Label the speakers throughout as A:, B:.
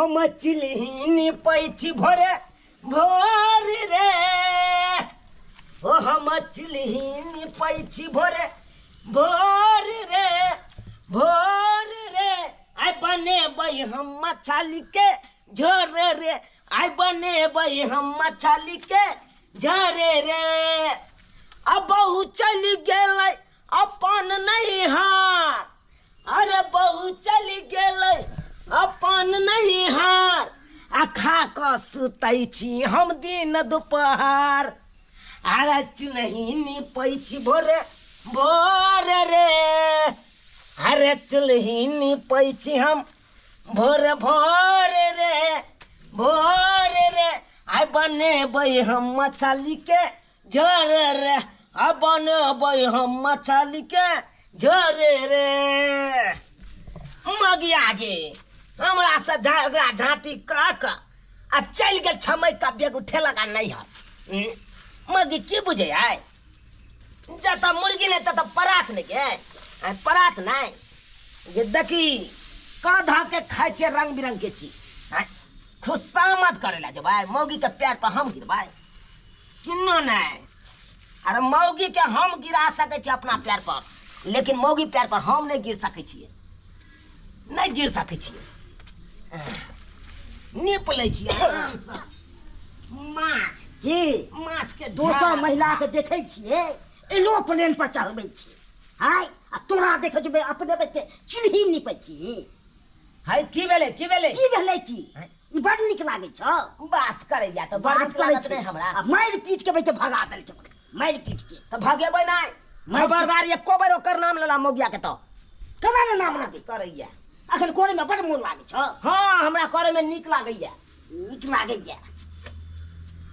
A: हम चिलहिन पैछ भोरे भोर रे, ओ हम चिलहिन पैछ भोरे भोर रे भोर रे, आइ बनेबै हम मछली के झोर रे, आइ बनेबै हम मछली के झोर रे। अब बहु चलि गेलै अपन नैहर, अरे बहु चलि गेलै अपन नैहर, आ खा कऽ सुतै छी हम दिन दुपहर। अरे चुल्हिनी पैछ भोरे भोर रे, अरे चुल्हिनी पैछ हम भोर भोर रे भोर रे, आइ बनेबै हम मछली के झोर रे, आ बनेबै हम मछली के झोर रे। मगिया गे हमरा से झगड़ा झाँटी कऽ कऽ आ चलि गेल छमैक कऽ बेग उठेलक आ नैहर। मगी की बुझै है, जतऽ मुर्गी नहि ततऽ परात नहि गे, आ परात नहि गे। देखी कऽ धऽ के खाइ छियै रंग बिरंग के चीज। आँय, खुशामद करै लए जेबै मौगी के पैर पर हम गिरबै किन्नो नहि। अरे मौगी के हम गिरा सकै छियै अपना पैर पर, लेकिन मौगी पैर पर हम नहि गिर सकै छियै, नहि गिर सकै छियै। नीप लै छियै आरामसँ माछ
B: की
A: माछ के
B: दोसर
A: झाड़ा।
B: महिला के देखै छियै एरोप्लेन पर चढ़बै छियै, आय आ तोरा देखै छियै अपने बच्चे चूल्ही नीपै छी।
A: है की भेलै, की भेलै,
B: की भेलै की? ई बड़ नीक लागै छौ।
A: बात करैया तऽ बड़
B: बात
A: नीक
B: करै
A: लागत
B: छै
A: नहि हमरा।
B: आ मारि पीट के बैठे भगा देलकै ओकरा, मारि पीट के।
A: तऽ भगेबै नहि,
B: मारि पीट-
A: खबरदार एको बेर ओकर नाम लेला मौगिया के तऽ
B: केना ने नाम लेबै?
A: करैया
B: अखन करे में बड़ मोन लागै छौ।
A: हाँ, हमरा करे में नीक लागैया।
B: नीक लागैया,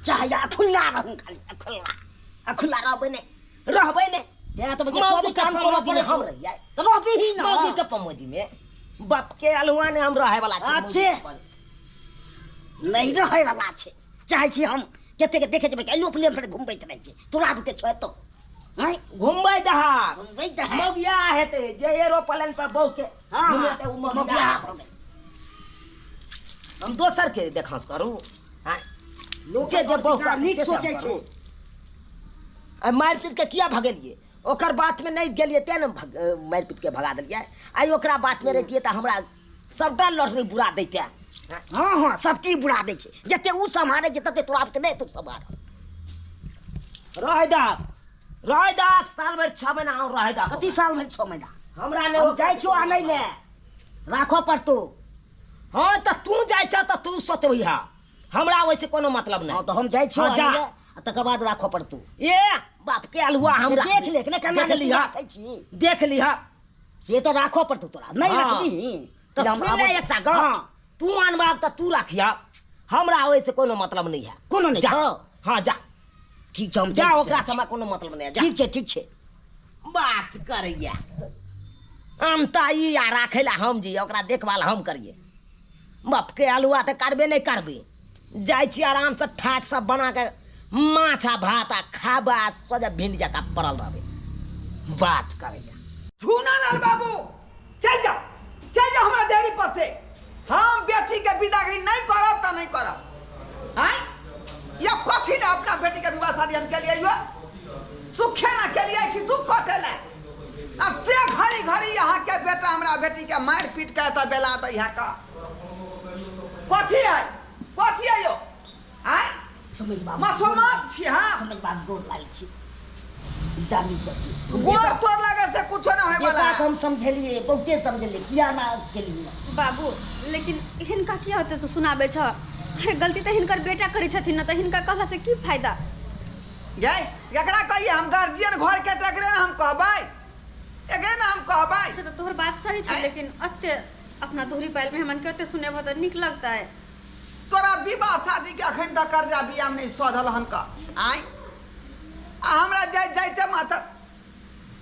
B: चाहे अखुल्ला रहू, खाली अखुल्ला
A: अखुल्ला रहबै नहि, रहबै नहि।
B: तें तऽ बच्चा
A: मौगी
B: सब
A: के
B: काम करऽ
A: पमौजी में
B: पड़ै
A: हम
B: छौ।
A: रहियै।
B: तऽ रहबिही ने।
A: मौगी के पमौजी में बाप के अलुआ ने हम रहै वाला छी।
B: अच्छे। नहीं रहै वाला छै। चाहै छी हम कते के देखै जेबै एरोप्लेन पर घुमबैत रहै छै, तोरा बुते छौ एतौ। आँय?
A: घुमबै दहा।
B: घुमबै दहा।
A: मौगिया हेतै जे एरोप्लेन पर बहु के
B: हाँ,
A: घुमेतै ओ मौगिया
B: मौगिया भऽ गेल।
A: हम दोसर के देखांस करू। आँय?
B: लोक
A: जे जे बहु
B: विचार नीक
A: से सब
B: सोचै छै।
A: करू। आ मारि पीट के किया भगेलियै? ओकर बात में नहीं गेलियै तें ने मारि पीट के भगा देलियै। आइ ओकरा बात में रहितियै तऽ हमरा सबटा लड़नी बुरा दैते।
B: हाँ हाँ, सब चीज बुरा दै छै। जते उ सम्हारै छै तते तोरा आबके नहि तू सम्हार।
A: रहै दहक, रहै दहक, साल भरि 6 महीना और रहै दहक।
B: कथी साल भरि 6 महीना?
A: हमरा नहि
B: हम जाइ छियौ आनै ले, राखऽ पड़तौ।
A: हाँ तऽ तू जाइ छह तऽ तू सोचबही, हमरा ओहिसँ कोनो मतलब नहि।
B: हाँ तऽ हम जाइ छियौ
A: हाँ, जा।
B: आनै ले, आ तकर बाद राखऽ पड़तौ।
A: ए बाप के अलुआ
B: से
A: हमरा
B: देख ले, ने केना
A: देख
B: ने
A: लिहऽ।
B: राखै छी।
A: देख लिहऽ।
B: से तऽ राखऽ पड़तौ तोरा, नहि
A: हाँ।
B: रखबिही
A: तऽ
B: हम
A: सुन ले
B: आबै-
A: एकटा गप।
B: हाँ।
A: तू अनबाक तऽ तू राखिह, हमरा ओहिसँ कोनो मतलब नहि है।
B: कोनो नहि
A: जा।
B: छौ?
A: हाँ जा।
B: ठीक छै, हम
A: जा,
B: जाइ
A: ओकरा
B: छी।
A: से हमरा कोनो मतलब नहि है, जा।
B: ठीक छै, ठीक छै।
A: बात करैया आनता ई आ राखै लए हम जी, ओकरा देखभाल हम करियै। बाप के अलुआ तऽ करबे नहि करबै। जाइ छी आरामसँ ठाठ सब बना कऽ माछ आ भात आ खाबा आ सोझे भिंड जकाँ पड़ल रहबै। बात करैया।
C: झूना लाल बाबू चल जाओ, चल जाओ हमारा देहरी पर से। हम बेटी के विदागरी नहीं करब तो नहीं करब। आँय या कथी ले अपना बेटी के विवाह शादी हम के लिए हुआ? सुखे ना के लिए कि दुख कटे ले? आ से घड़ी घड़ी यहाँ के बेटा हमरा बेटी के मार पीट के तो बेला दे यहाँ का। कथी है, कथी है यो? आँय?
B: समझ बाबू।
C: मसोमात छी, हाँ।
B: समझ बाबू, गोर लागै छी। दादी कथी?
C: गोर तोर लगे से कुछो ना होय वाला
B: बेटा के
C: है।
B: हम समझेलिए, बहुते समझेलिए, किया ना केलिए।
D: बाबू, लेकिन हिनका किया होते तो सुनाबे छ? अरे गलती तऽ हिनकर बेटा करै छथिन ना, तऽ हिनका कहला से की फायदा?
C: गै, एकरा कहिए हम गार्जियन घर के तऽ एकरे ना हम कहबै, एकरे ना हम कहबै।
D: से तऽ तोहर बात सही छै,
C: आँय?
D: लेकिन अते अपना दोहरी पायल मेहमान के ओते सुनेबह तऽ नीक लगतै।
C: तोरा विवाह शादी के अखन तक कर्जा बियाह नहीं सधल हन का। आँय? आ हमरा जाइत जाइते मात्र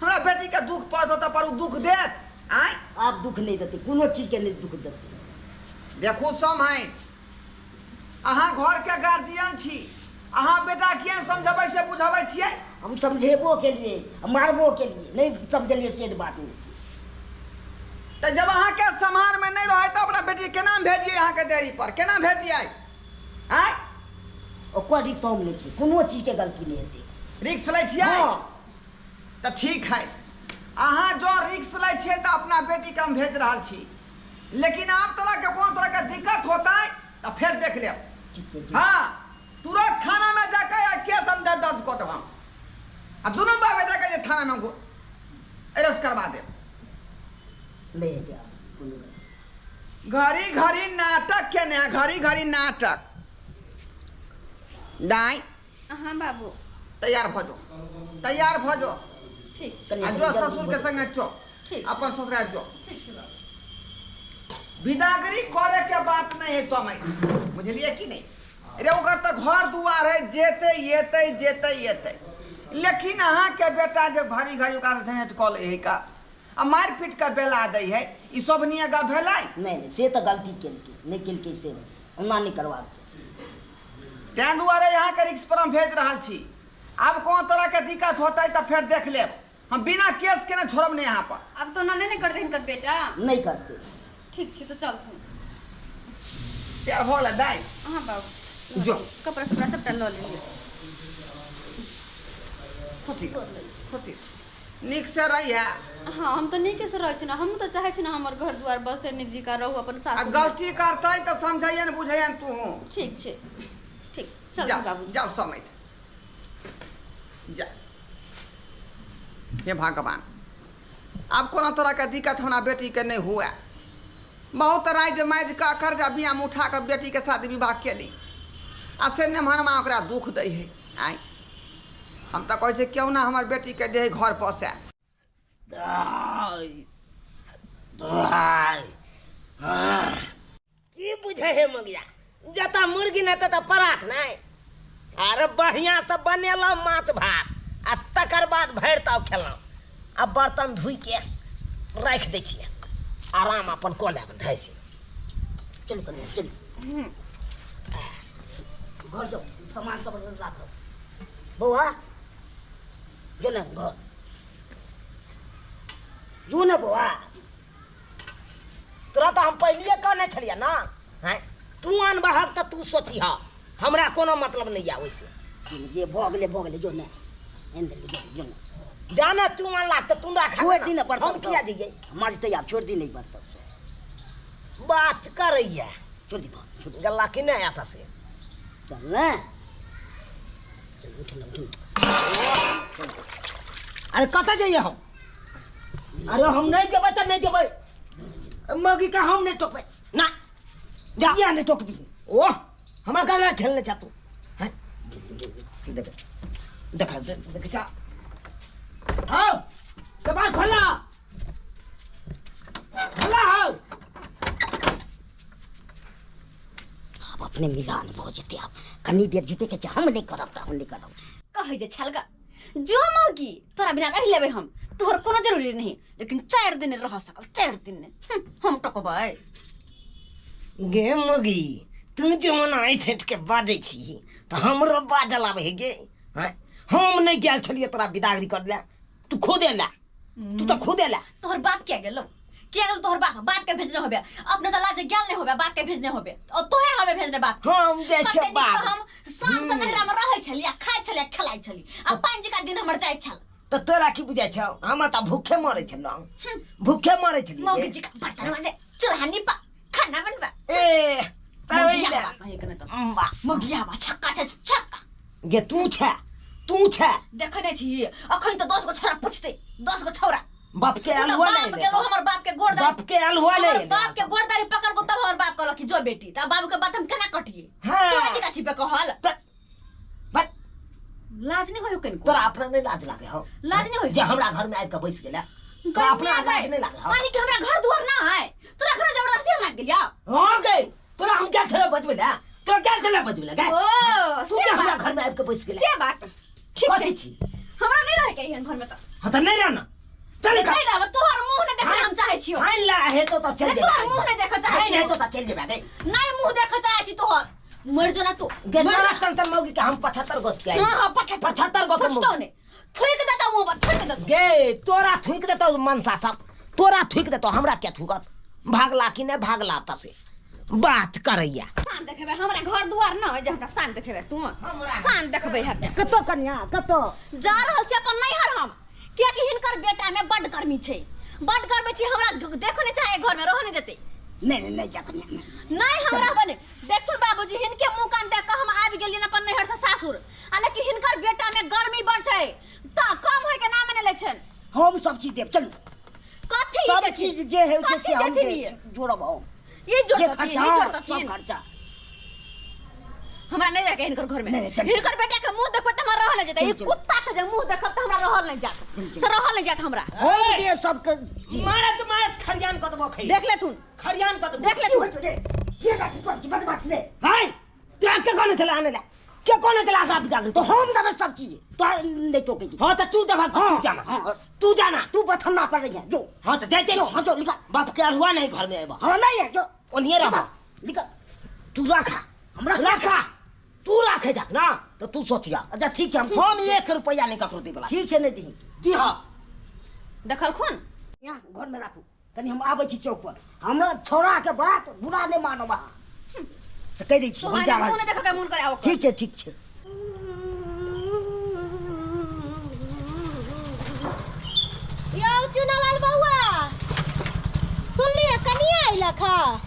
C: हमरा बेटी के दुख पड़त तऽ पर उ दुख देत। आँय?
B: आब दुख नहीं देतै, कोनो चीज के नहीं दुख देतै।
C: देखू सम है, अहाँ घर के गार्जियन छी, अहाँ बेटा किया समझबै से बुझबै छियै?
B: हम समझेबो के लिए, मारबो के लिए नहीं समझलिए से बात नहीं छै।
C: तऽ जब अहाँके सम्हारमे नहि रहै तऽ अपना बेटी केना भेजिए अहाँके देरी पर केना भेजिए आँय
B: ओकर रिक्स हम लै छी कोनो चीजके गलती नहि हेतै
C: रिक्स लै छियै
B: हँ।
C: तऽ ठीक है अहाँ जो रिक्स लै छियै तऽ अपना बेटीके हम भेज रहल छी लेकिन आब तोरा के कोनो तरह के दिक्कत होतै तऽ फेर देख लेब
B: ठीक छै, ठीक।
C: हाँ तुरंत थाना में जाकर आ केस हम दर्ज कऽ देब हम आ दुनू बाप बेटा के जे थाना में हमको अरेस्ट करवा देब
B: नहि हेतै आब कोनो गलती
C: घड़ी घड़ी नाटक केने है घड़ी घड़ी नाटक दाई
D: हाँ बाबू
C: तैयार भऽ जो तैयार भऽ जो
D: ठीक
B: कनि
C: आ जो ससुर के संगे जो
D: ठीक।
C: अपन ससुराल जो
D: ठीक छै बाबू
C: बिदागरी करे के बात नहीं है समय बुझलिए कि नहीं रे ओकर तऽ घर दुआर है जेते येते जेते येते लेकिन अहाँ के बेटा जे घड़ी घड़ी ओकरा से झंझट कऽ लै है का आ मारि पीट के बेला दै है ई सब नियगा भेलै
B: नहि नहि से तऽ गलती केलकै नहि केलकै से नहि ओना नहि करबाक चाही
C: ताहि दुआरे अहाँके रिक्स पर हम भेज रहल छी आब कोनो तरह के दिक्कत होतै तऽ फेर देख लेब हम बिना केस के ने छोड़ब नहीं यहाँ पर
D: आब तो ना नहीं करते हिनकर बेटा
B: नहि करतै
D: ठीक छै तो चलथुन
C: तैयार भऽ गेलै दाइ
D: हाँ बाबू
C: जो।
D: कपड़ा सपड़ा सबटा लऽ लेलियै
C: खुशी खुशी नीक से रही है
D: हाँ हम तऽ नीके से रहै छी ना हमहूँ तऽ चाहै छी ना हमर घर दुआर बसे नीक जिका रहू अपन
C: आ
D: सासुर
C: गलती करतै तऽ समझैए ने बुझैए ने तू
D: ठीक छै ठीक चल
C: जाओ
D: बाबू
C: जाओ समय जा हे भगवान आब कोनो तरहके दिक्कत हमरा बेटीके नहि हुए बहुत राजि माजि कऽ कर्जा बियामे उठा कऽ बेटीके शादी विवाह केली आ से नेमहरमा ओकरा दुख दै है आँय हम तऽ कहै छियै क्यों ना हमर बेटीके जे है घर बसए
A: दाइ दाइ की बुझे हे मगिया जतऽ मुर्गी नहि ततऽ परात नहि अरे बढ़िआँसँ बनेलहुँ माछ भात आ तकर बाद भरि ताव खेलहुँ आ बर्तन धोइके राखि दै छियै आराम अपन कऽ लेब धैसे
B: चलू कनि चलू घर जाउ सामान सब राखब बौआ जो ने घर जो ने बौआ
A: तोरा तऽ हम पहिलिए कहने छलियै ने आँय तू अनबहक तऽ तू सोचिह हमरा कोनो मतलब नहि यऽ ओहिसँ
B: जे भऽ गेलै भऽ गेलै जो ने आनि देलियै जो जो ने
A: जाना तू अनला तऽ तू राख
B: छोड़ि दी ने बर्तन
A: हम किया दियै
B: मजतै आब छोड़ि दी ने ई बर्तन सब
A: बात करैया
B: छोड़ि दी छोड़ि दी।
A: गल्ला कि नहि आता से
B: चल ने चल उठ ने उठ ने
A: अरे कतऽ जइए हम अरे हम नहीं जेबै तऽ नहीं जेबै मौगी का हम नहीं टोकबै ना जा
B: किया नहि टोकबी
A: ओह हमरा कहाँ ठेलने छा तू हैं देख देख देख जा आओ कबाड़ खोला खोला हो
B: आब अपने मिलान भऽ जेतै आब कनी देर जुटे के छै हम नहि करब तऽ हम नहि करब
D: कहै जे छलगा जो मौगी तोरा बिना रहि लेबै हम तोहर कोनो जरूरी नहीं लेकिन 4 दिन रह सकल 4 दिन हम टकबै
A: गे मौगी तू जवन आँइ ठेठ के बाजै छी तऽ हमरो बाजल आबै है गे हैं हम नहि गेल छलियै तोरा बिदागरी कर ले तू खुद एला तू तऽ खुद एला
D: तोहर बाप किया गेलो किया गेलो तोहर बाप बाप के भेजने होबे अपने तऽ लाजे गेल नहीं होबे बाप के भेजने होबे और तोहे हमे भेजने बाप
A: हम जाइ
D: कते
A: छियै
D: नीक
A: बाप
D: तऽ हम साँझ से नहरा में रहै छली आ खाइ छली आ खेलाइ छली आ पाँच का दिन हमर जाइ छल
A: तऽ तोरा की बुझाइ छौ हम तऽ भूखे मरै छलहुँ भूखे मरै छलियै
D: मौगी जी का बर्तन मांजे चूल्हा नीपा खाना बनबा
A: ए तब
D: मौगिया
A: ले।
D: बा कहे के नहीं तो
A: बा
D: मौगिया बा छक्का छै छक्का
A: गे तू छै तू छै
D: देखै नहि छी अखन तऽ 10 गो छोरा पुछतै 10 गो छोरा
A: बाप के
D: उ तऽ
A: अलुआ
D: बाप
A: नहीं
D: गेलो हमर बाप के गोड़
A: बाप के अलुआ
D: हमर
A: नहीं
D: बाप के गोड़दारी पकड़ को तब हमर बाप कहलक कि जो बेटी तब बाबू के बात हम केना कटिए
A: हाँ।
D: तोरा जी का छिपे कहल
A: त- बट
D: लाज नहीं होयो कनिको
A: तोरा अपना नहीं लाज लागे हो
D: लाज नहीं होय
A: जे हमरा घर में आबि के बैस गेला तोरा अपना लाज नहीं लागे हो
D: मानी कि हमरा घर दुआर ना है तोरा घर जबरदस्ती हम आबि गेलियो
A: हां गई तोरा हम क्या छले बजबे ला तोरा क्या छले बजबे ला गई
D: ओ
A: तू
D: से
A: के हमरा
D: बात
A: घर में आबि के बैस गेला
D: से बात ठीक
A: कथी
D: छै
A: छी
D: हमरा नहीं रहे के एहन घर में तऽ
A: हां त नहीं रहना चल
D: नहीं रहब तोहर मुंह नहीं देखले हम चाहै छियो
A: हां ला हे तो त चल
D: नहीं,
A: जेबे
D: तोहर मुंह नहीं देखऽ चाहै
A: नहीं
D: छियो
A: तो त चल जेबे गई
D: नहीं मुंह देखऽ चाहै छी तोहर मर जो ना तू
A: गे
D: मर
A: तोरा
D: जा।
A: सन सन मौगी के हम 75 गोस के
D: हाँ हाँ 75
A: 75 गो के
D: पुछतौ
A: मौगी।
D: ने थुइक देतौ मुंह पर थुइक देतौ
A: गे तोरा थुइक देतौ मनसा सब तोरा थुकि देतो, हमरा क्या थुकत? भागला कि नहि भागला त से बात करैया।
D: शान देखेबै हमरा घर दुआर न है जे हमरा शान देखेबै तू। शान देखबै हम।
B: कतौ कनिया कतौ
D: जा रहल छी अपन नैहर हम, कियाकि हिनकर बेटा में बड गर्मी छै, बड गर्मी छै, हमरा देखो नहीं चाहे, घर में रह नहीं देते।
B: नहीं नहीं नहीं जा कनिया, नहीं।
D: नहीं हमरा बने देखथुन बाबूजी, हिनके मुंह कान देख के हम आबि गेलियन अपन नैहर से सासुर, आ लेकिन हिनकर बेटा में गर्मी बड छै त कम होय के नाम ने लै छन।
B: हम सब चीज देब, चलू।
D: कथी
B: सब
D: देथिन?
B: चीज जे है
D: कथी
B: से हम
D: देथिन ये?
B: जोड़ब हम।
D: ये
B: जे
D: जोड़तथिन,
B: खर्चा,
D: ये
B: सब
D: जोड़तथिन।
B: खर्चा।
D: हमरा नहीं रहे हिनकर घर में।
B: नहीं, नहीं, चल।
D: हिनकर बेटा के मुंह देखबै त हमरा रहल नहीं जेतै।
B: चल,
D: ई
B: चल।
D: कुत्ता के जे मुंह देखब त हमरा रहल नहीं जात,
B: चल, चल।
D: से रहल नहीं जात हमरा।
B: हम देब सबके चीज।
A: मारत मारत खरियान कऽ देबो खै।
D: देख लेथुन।
A: खरियान कऽ देबो।
D: देख लेथुन।
B: की होइ छौ रे? के बात कर छी बदमाश रे?
A: हाय, तोरा के कहने छला आनै ला? के कहने छला आगा बिगा
B: तो हम देबै सब चीज, तोरा नहीं टोकेगी।
A: हाँ, तो तू देबहक, तू
B: हाँ,
A: जाना।
B: हाँ।
A: तू जाना।
B: तू बथन्ना पर रही है, जो।
A: हाँ, तो जाइते
B: जो,
A: छी।
B: हाँ, जो, निकल।
A: बाप के अरुआ नहीं घर में अयबा।
B: हाँ, नहीं है, जो।
A: ओनिये रहबा।
B: निकल।
A: तू राखा।
B: हमरा
A: राखा। तू राखे जाक ना, तो तू सोचिया।
B: अच्छा, ठीक छै, हम
A: हम 1 रुपया नहीं ककरो देबला।
B: ठीक छै, नहीं दीही।
A: दीहा।
D: देखलखुन?
B: यहाँ घर में राखू, कनी हम आबै छी चौक पर। हमरा छोड़ा के बात बुरा नहीं मानब अहाँ। से कहि दै छी, हम जा रहल
D: मुँह
B: छी।
D: नहि देखऽ के मोन करे ओकर।
B: ठीक छै, ठीक छै।
E: यौ चुनालाल बौआ, सुनलियै कनिया अयलक हँ?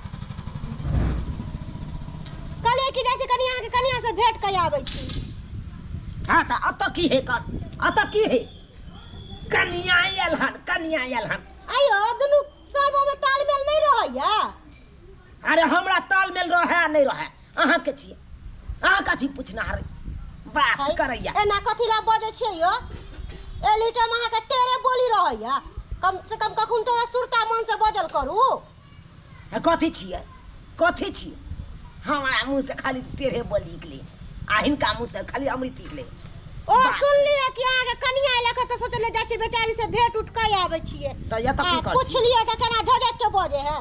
E: कहलियै कि जाइ छी कनिया के, कनिया से भेंट कऽ आबै छी।
A: हाँ, तऽ अतऽ की हे कर, अतऽ की हे? कनिया आयल हन, कनिया आयल हन।
E: आइयो दुनू संगो में तालमेल नहीं रहैया?
A: अरे हमरा तालमेल रहै आ नहि रहै, अहाँ के छियै, अहाँ कथी पूछना रे बात करैया।
E: एना कथी ला बजै छियै यौ? एलिटम अहाँके टेरे बोली रहैया, कम से कम कखन तो सुरता मन से बजल करू।
A: कथी छियै, कथी छियै? हमरा मुँह से खाली टेढ़े बोली निकले आ हिनका मुँह से खाली अमृत निकले।
E: ओ सुनलियै कि अहाँके कनिया अयलक तऽ सोचलियै जाइ छी बेचारी से भेंट उठ कऽ आबै छियै।
A: तऽ एतऽ की
E: आ,
A: करै छी?
E: पुछलियै तऽ केना झझक के बजै है।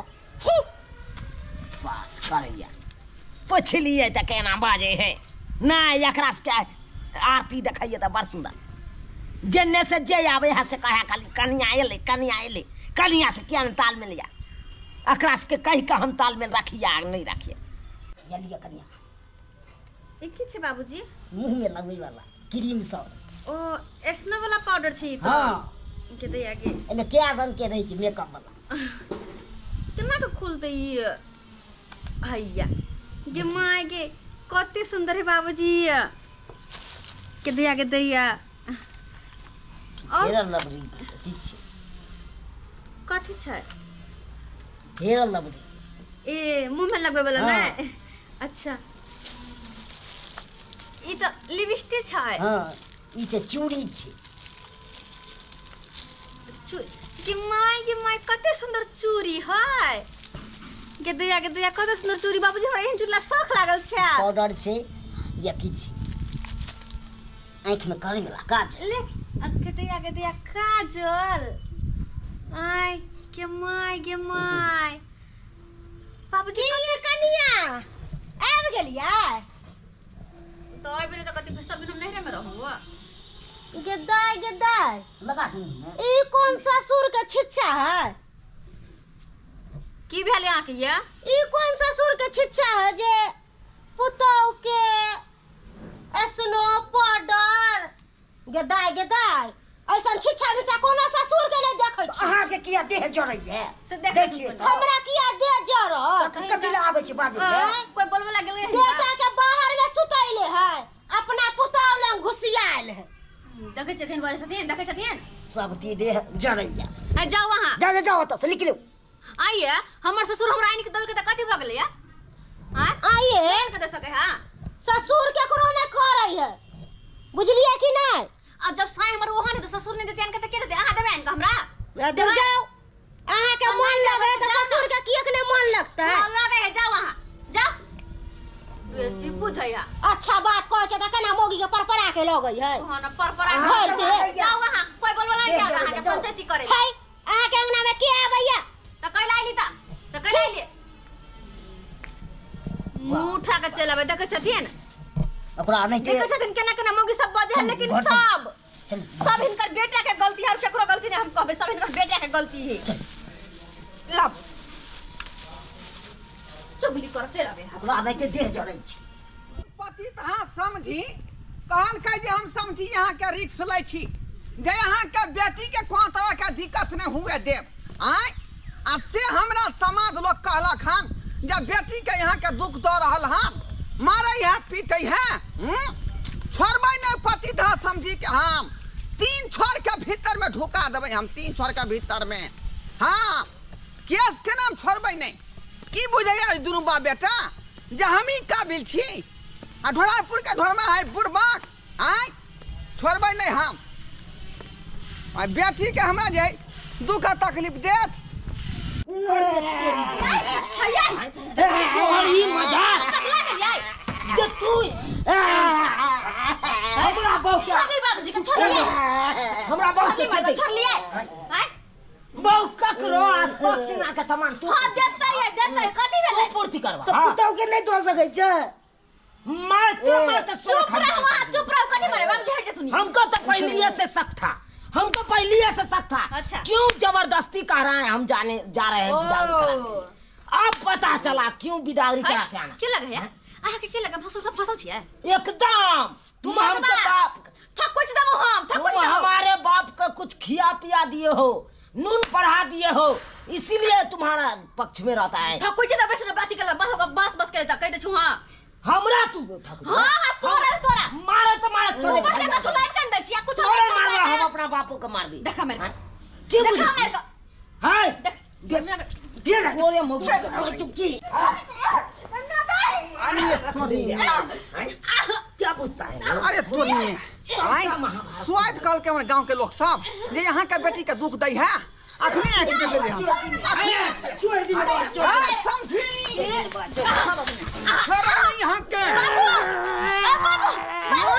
A: बात करैया, पुछलियै तऽ केना बाजै है। नहि एकरा सबके आरती देखैया तऽ बड़ सुन्दर, जेने से जे आबै है से कहै खाली कनिया एलै, कनिया एलै। कनिया से किया नहि तालमेल या? एकरा सबके कहि कऽ हम तालमेल राखिया आ नहि राखिया।
B: या लिअ कनिया।
D: ई की छै बाबूजी?
B: मुँह में लगबै वाला क्रीम सब।
D: ओ एस्नो वाला पाउडर छै ई तऽ?
B: हाँ।
D: के दैया के?
B: एहिमे कए रंग के रहै छै मेकअप वाला।
D: केना के खुलतै ई? हैया गे my गे, कते सुन्दर है बाबूजी। के दैया के दैया। और
B: हेयर लवली ठीक छै।
D: कथी छै?
B: Hair lovely.
D: ए मुँह में लगबै वाला
B: हाँ।
D: नै? अच्छा ई तऽ लिपस्टिक छै।
B: हाँ, ई छै चूड़ी छै।
D: गे my गे my, कते सुन्दर चूड़ी है। गे दैया गे दैया, कते सुन्दर चूड़ी बाबूजी, हमरा एहन चूड़ी ला शौख लागल छै।
B: पाउडर छै या की छै आँखि में करै वाला काजल।
D: ले, आ गे दैया गे दैया काजल। आय गे my गे my. बाबूजी,
E: की ये कनिया आबि गेलियै?
D: तऽ आबि गेलियै तऽ कथी सब दिन हम नैहरे में रहू?
E: गे दाय गे दाय,
B: लगा दू मुँह में।
E: ई कोन ससुर के छिच्छा है?
D: की भेल अहाँके ये?
E: ई कोन ससुर के छिच्छा है जे पुतहु के एसनो पाउडर? गे दाय गे दाय, ऐसन छिच्छा बिच्छा कोनो ससुर के नहीं देखै छी।
B: अहाँके किया देह जरैया?
D: से देखै
B: दै छियै
D: छी।
B: तऽ।
E: हमरा किया देह जरत?
B: तखन कथी लए आबै छै बाजै लए?
D: आँय, कोई बोलबे ला गेलै हिनका?
E: बेटा के बाहर में सुतैले है, अपना पुतहु लग घुसियाल है।
D: देखै छियै केहन बजै छथिन, देखै छथिन?
B: सब ती देह जरैया।
D: आ जाउ अहाँ।
B: जाउ, जाउ, जाउ ओतऽ से निकलू।
D: आइए, हमर ससुर हमरा आनि के देलकै तऽ कथी भऽ गेलै या? आँय?
E: आइए।
D: आनि के दे सकै है?
E: ससुर केकरो नहि करै है, बुझलियै कि नहि?
D: अब जब साँय हमर ओहन है तऽ ससुर नहि देतै आनि के तऽ के देतै? अहाँ देबै आनि के हमरा?
E: देबै। जाउ, अहाँके
D: तऽ
E: मन
D: नहि
E: लगै
D: देबै,
E: तऽ
D: जाउ ना।
E: ससुर के किएक नहि मन लगतै?
D: मन लगै है, जाउ अहाँ, जाउ। बेसी बुझै है।
E: अच्छा बात कहै छै तऽ केना मौगी के परपरा के लगै है?
D: ओहन परपरा के
E: घर
D: लगै
E: दे।
D: है। जाउ अहाँ, कोइ बोलबो नहि
B: देह
D: जाउ,
B: जरैया,
D: अहाँके
B: जाउ।
D: पंचायती करै लए।
E: है, अहाँके अंगना में के आबैया?
D: तऽ कैला अयली तऽ? से कैला अयली? मुँह उठा के चलि आबै, देखै छथिन?
B: ओकरा नहि के
D: देखै छथिन केना केना मौगी सब बजै है,
B: चल,
D: लेकिन
B: घर चल। चल।
D: सब हिनकर बेटा के गलती है और केकरो गलती नहीं, हम कहबै सब हिनकर बेटा के गलती है। लाब चुगली कर चल आबे
B: हमरा नहि के देह जरै छै।
C: पति तहाँ समझी कहलकै जे हम समझी यहाँ के रिक्स लै छी जे यहाँ के बेटी के कोनो तरह के दिक्कत नहीं हुए देब। आय आ से हमरा समाज लोग कहलक हन जे बेटी के यहाँ के दुख दऽ रहल हन, मारै है पीटै है, छोड़बै नहीं पति तहाँ समझी के हम 3 छोर के भीतर में ढुका देबै, हम 3 छोर के भीतर में। हाँ केस के नाम छोड़बै नहीं। की बुझैया दुनू बाप बेटा जे हमही काबिल छी आ ढोरापुर के ढोरमा है बुढ़बाक। आय छोड़बै नहीं हम। आ बेटी के हमरा जे दुख तकलीफ देत।
A: जे तू हमरा बहू के
D: बाबूजी के छोड़ लिया,
A: हमरा बहू के
D: छोड़ लिया। आय
A: बहू ककरो आ शौक सिंगार के सामान तू
D: हां देतै है देतै कथि भेलै
A: पूर्ति करबा।
B: तऽ पुतहु के नहि दऽ सकै छै।
A: मारते मारते
D: चुप रहो वहां, चुप रहो, कथि मारे बाबूजी हट जेतुनी।
A: हमको तो पहले से शक था, हमको पहले से शक था।
D: अच्छा।
A: क्यों जबरदस्ती कर रहा है, हम जाने जा रहे हैं बिदागरी कराने। अब पता चला क्यों बिदागरी करा के आना।
D: के लगे है अहाँ के? के लगे हम सब फसल छियै
A: एकदम। तुम हमके बाप
D: थक कुछ देबो, हम थक कुछ
A: तुम
D: देबो।
A: हमारे बाप का कुछ खिया पिया दिए हो, नून पढ़ा दिए हो, इसीलिए तुम्हारा पक्ष में रहता है।
D: थक कुछ देबो से बाती के बस बस बस करे त कह दे छु। हां
A: हमरा तू थक
D: हां हां तोरा तोरा
A: मारे तो मारे तोरे
D: ऊपर से कसो लाइट कर दे छी कुछ
A: तोरे मार हम अपना बापू के मार दी।
D: देखा मेरे
A: की
D: देखा मेरे को
A: हाय
D: देख
A: दे ना तोरे मुंह चुप की। अरे क्या पूछता है?
C: अरे तोरी स्वाद कहल के हमर गांव के लोग सब जे यहाँ के बेटी के दुख दै है। अखने एक्सीडेंट ले हम
B: छोड़ दी
C: समझी छोड़ यहाँ के
D: बाबू बाबू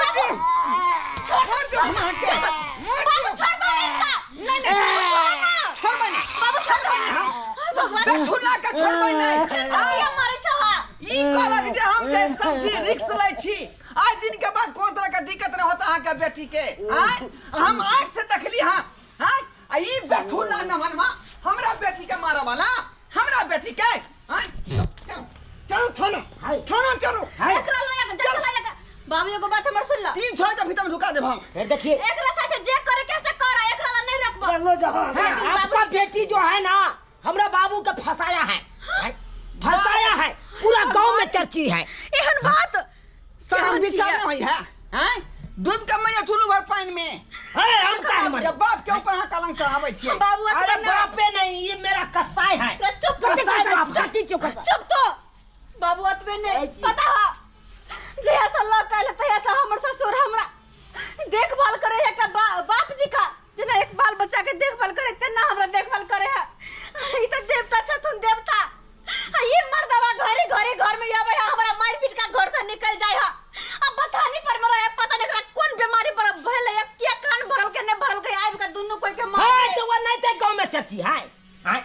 C: छोड़ दो हम के
D: बाबू छोड़ दो इनका।
C: नहीं नहीं छोड़बै नहीं
D: बाबू छोड़ दो भगवान
C: छुला के छोड़बै नहीं।
D: ई मारे छवा
C: ई कहलक जे हम जे समझी रिक्स लै छी आज दिन के बाद कोन तरह के दिक्कत नहीं होता अहाँ के बेटी के। आय हम आँख से देखली। हां हां आ ई बेठुला न मनवा हमरा बेटी के मारे वाला, हमरा बेटी के। आय चलो थाना थाना चलो।
D: एकरा लगा जल्दी लगा बाबू एगो बात हमर सुन ल।
C: 3 छोड़ के भीतर में ढुका देब हम।
A: देखिए
D: एकरा साथे जे करे के से कर, एकरा ला नहीं रखब।
B: लो जाओ।
A: आपका बेटी जो है ना हमरा बाबू के फंसाया है, फंसाया है, पूरा गांव में चर्ची है।
D: एहन बात
C: शर्म विचार नहीं होई है। हैं डूब के मर चुलू भर पानी में।
A: अरे हम काहे मरे?
C: जब बाप के ऊपर कलंक चढ़ावे छियै।
D: बाबू
A: अरे बाप पे नहीं, ये मेरा कसाई है।
D: चुप
A: कसाई चुप
D: चुप तो बाबू अतबे नहीं पता है जे ऐसा लग काल त ऐसा हमर ससुर हमरा देखभाल करे है एकटा बाप जी का जेना एक बाल बच्चा के देखभाल करे तेना हमरा देखभाल करे है। ई त देवता छथुन देवता। आ ई मर्दवा घरे घरे घर में आवे है हमरा मार पीट का घर से निकल जाय है। अब बथानी पर मरा है पता नहीं एकरा कोन बीमारी पर भेल है, किया कान भरल के नहीं भरल के आबि के दुनू कोई के मार।
A: हां तो वो नहीं ते गांव में चर्ची है। हां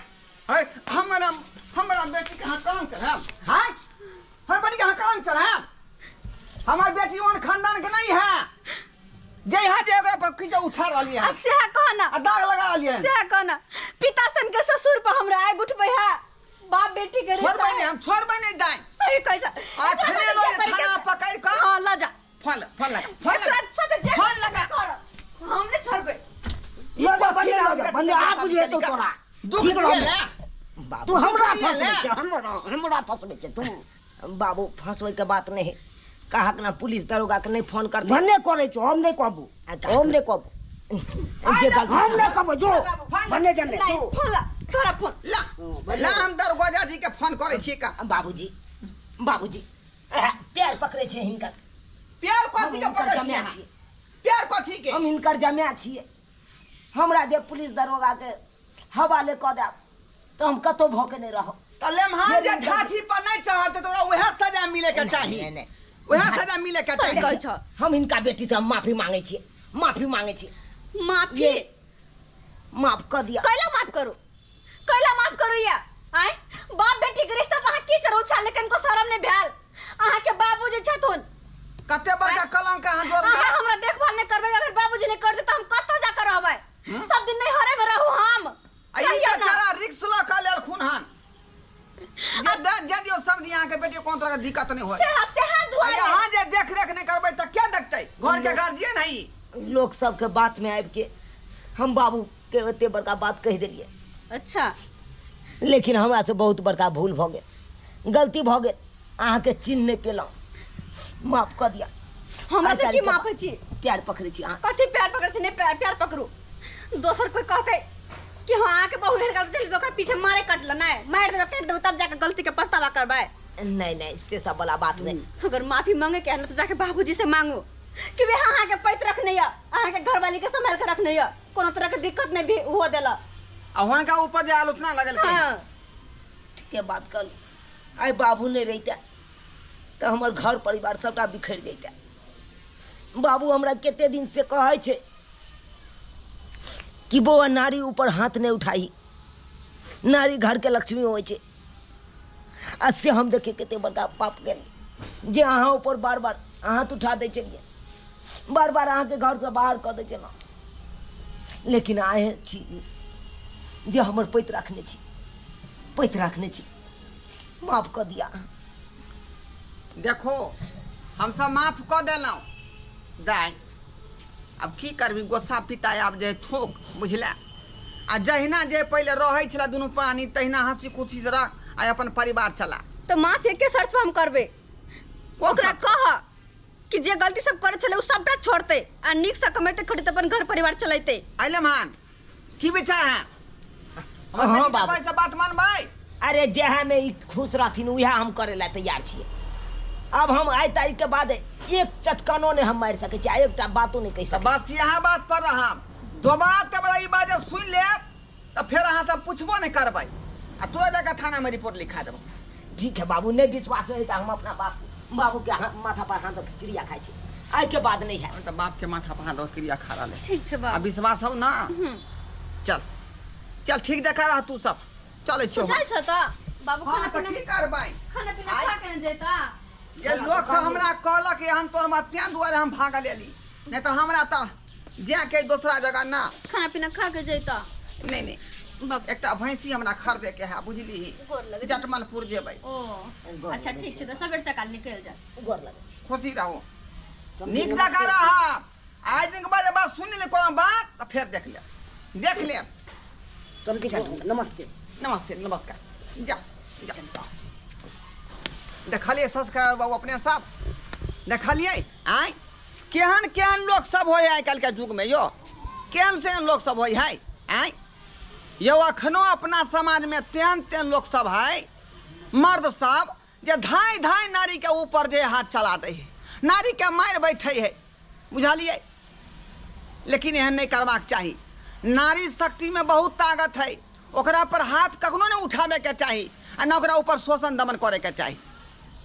C: अरे हमरा हमरा बेटी के हां कलंक चढ़ाब। हां हमर बेटी के हां कलंक चढ़ाब। हमर बेटी ओन खानदान के नहीं है जे यहाँ जे ओकरा पर किछु उठा रहली है।
D: सेहा कहना
C: आ दाग लगा रहली है।
D: सेहा कहना पिता सन के ससुर पर हमरा आग उठबै है बाप बेटी के
C: छोड़बै नहीं हम, छोड़बै नहीं दाई।
D: सही कहै छ।
C: आ खने लो थाना पकड़ के।
D: हां ल जा
C: फल फल लगा फल फल लगा
D: हम नहीं छोड़बै।
B: ये बंदे बंदे आ बुझे तो तोरा
C: दुख दिए
B: तू हमरा फंसबै छै, हमरा हमरा फंसबै छै तू।
A: बाबू फंसबै के बात नहीं कहा ना पुलिस दरोगा के नहीं फोन कर
B: भन्ने करै छौ। हम नहीं कहबू, हम नहीं कहबू,
A: जे गलती
B: हम नहीं कहबू। जो भन्ने जने
D: तू फोन ला तोरा फोन
C: ला ला हम दरोगा जी के फोन करै छी का।
A: बाबूजी बाबूजी पैर पकड़े छे हिनकर।
C: पैर कथी के पकड़ै छी? पैर कथी के?
A: हम हिनकर जमा छियै। हमरा जे पुलिस दरोगा के हवाले क देब तो हम कतौ भ के नहीं रहब।
C: त लेमहान जे ठाठी पर नहीं चढ़ते तो वएह सजा मिले के चाही, वएह सजा मिले के चाही।
A: हम हिनका बेटी से हम माफी मांगे छियै, माफी मांगे छियै।
D: माफी
A: माफ क दिया।
D: कैला माफ करू, कैला माफ करू या आय बाप बेटी के रिश्ता पर कीचड़ उछाल लेकिन को शरम नहीं भेल। अहाँ के बाबूजी छथुन
C: कते बड़का कलंक अहाँ जोड़।
D: अहाँ हमरा देखभाल नहीं करबै, अगर बाबूजी नहीं करते तो हम कतौ जाकर रहबै? सब दिन नहीं हरे में रहू हम।
C: आ ई बेचारा रिक्स ल के लेलखुन दे दियौ समझी अहाँके बेटी कोनो तरहके दिक्कत नहि होय
D: से तेहा
C: आ
D: दुआरे
C: अहाँ जे देख रेख नहि करबै तऽ के देखतै घरके गार्जियन है ई।
A: लोक सबके बात में आबि के हम बाबू के ओते बड़का बात कहि देलियै।
D: अच्छा।
A: लेकिन हमरा से बहुत बड़का भूल भऽ गेल, गलती भऽ गेल, अहाँके चिन्ह नहि पेलहुँ, माफ कऽ दिअ।
D: हमरा से
A: आचार्य
D: की
A: के
D: माफ छी?
A: प्यार पकड़ै छी अहाँ।
D: कथी प्यार पकड़ै छी? नहि प्यार पकड़ू। दोसर कोई कहतै कि हाँ अहाँके बहु हेर गलती चलि, ओकरा पीछे मारे कटल नहि, मारि देबै काटि देबै तब जाके गलती के पछतावा करबै।
A: नहीं नहीं, से सब वाला बात नहीं।
D: अगर माफी मांगे के है ना तो जाके बाबूजी से मांगू कि वे अहाँ के पैत रखने या अहाँ के घरवाली के संभाल के रखने या, कोनो तरह के दिक्कत नहीं भी हो देला।
C: आ हुनका ऊपर जे आलोचना लगल के।
D: हाँ।
A: ठीक है बात कर, आइ बाबू नहीं रहिता तो हमर घर परिवार सबटा बिखर जैता। बाबू हमरा कते दिन से कहै छै कि बौआ नारी ऊपर हाथ नहीं उठाई, नारी घर के लक्ष्मी होइ छै। आ से हम देखे कते बड़का पाप केलियै जे अहाँ ऊपर बार बार हाथ उठा दै छलियै, बार बार अहाँके घरसँ बाहर कऽ दै छलहुँ। लेकिन आए छी जे हमर पैत रखने छी, पैत रखने छी, माफ कऽ दिया।
C: देखो हम सब माफ कऽ देलहुँ दाइ, आब की करबी, गोस्सा पिता आब जे थोक बुझला। आ जहिना जे पहिले रहै छला दुनू प्राणी तहिना हंसी खुशी से रह आ अपन परिवार चला।
D: तो माफ एके शर्त पर हम करबे, ओकरा कह कि जे गलती सब करे छले उ सबटा छोड़ते आ नीक से कमेते खटेते अपन घर परिवार चलेते।
C: अइले मान की विचार है? हमर
A: हाँ,
C: बेटी के
A: बाबू।
C: पैसा बात मानबै?
A: अरे जहाँ में ई खुश रहथिन उएह हम करे ला तैयार छियै। अब हम आइ तारीख के बाद एक चटकनो नहीं हम मारि सकै छियै, एकटा बातो नहीं कहि सकै।
C: बस यहाँ बात पर रहम, दोबारा तबरा ई बात जब सुनि लेब तऽ फेर अहाँ सब पुछबो नहीं करबै आ तोरा जाके थाना में रिपोर्ट लिखा देबो।
A: ठीक है बाबू, नहीं विश्वास है तो हम अपना बाप बाबू के माथा पर हाथ दऽ क्रिया खाइ छी, आइ के बाद नहीं है।
C: तऽ बाप के माथा पर हाथ दऽ क्रिया खा रहल है।
D: ठीक छै बाबू।
C: आ विश्वास हौ ना? चल चल ठीक जकाँ रह तू सब, चलै छियौ।
D: जाइ छ तऽ बाबू?
C: हाँ,
D: खाना
C: तऽ
D: पीना
C: की करबै,
D: खाना पीना खा के ने जेता।
C: जे लोक सब हमरा कहलक एहन तोर मत, तें दुआरे हम भागल एली, नहीं तऽ हमरा तऽ जाके दोसरा जगह ना।
D: खाना पीना खा के जैता।
C: नहीं नहीं
D: बाप।
C: एकटा भैंसी हमरा खरीदे के है बुझली,
D: गोर लगै छी।
C: जटमलपुर जेबै।
D: ओ अच्छा ठीक छै, तऽ सबेर सकाल निकलि जा।
A: गोर लगै छी।
C: खुशी रहू, नीक जगह रह। आइ दिन के बाद बात सुनि ले कोनो बात तऽ फेर देख लेब, देख लेब।
B: समझी छल। नमस्ते।
C: नमस्ते नमस्कार। जा जा देखलियै संस्कार बाबू अपने सब देखलियै आँय केहन केहन लोक सब होइ है आइ काल्हिके युगमे यौ, केहन सेहन लोक सब होइ है आँय यौ। अखनो अपना समाजमे तेहन तेहन लोक सब है मर्द सब जे धाँइ धाँइ नारीके ऊपर जे हाथ चला दै है, नारीके मारि बैठे है बुझलियै। लेकिन एहन नहि करबाक चाही, नारी शक्तिमे बहुत ताकत है, ओकरा पर हाथ कखनो नहि उठाबैके चाही आ न ओकरा ऊपर शोषण दमन करैके चाही।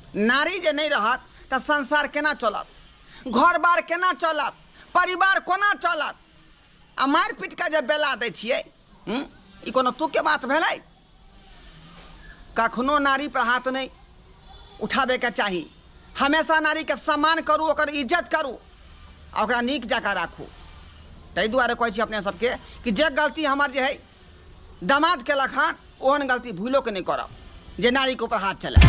C: नारी जे नहि रहत तऽ संसार केना चलत, घर बार केना चलत, परिवार कोना चलत? आ मारि पीट कऽ जे बेला दै छियै, ई कोनो तुकके बात भेलै? कखनो नारी पर हाथ नहि उठाबैके चाही, हमेशा नारीके सम्मान करू, ओकर इज्जत करू आ ओकरा नीक जकाँ राखू। ताहि दुआरे कहै छी अपने सबके कि जे गलती हमर जे है दामाद केलक हन ओहन गलती भूलोके नहि करब जे नारीके ऊपर हाथ चलाए।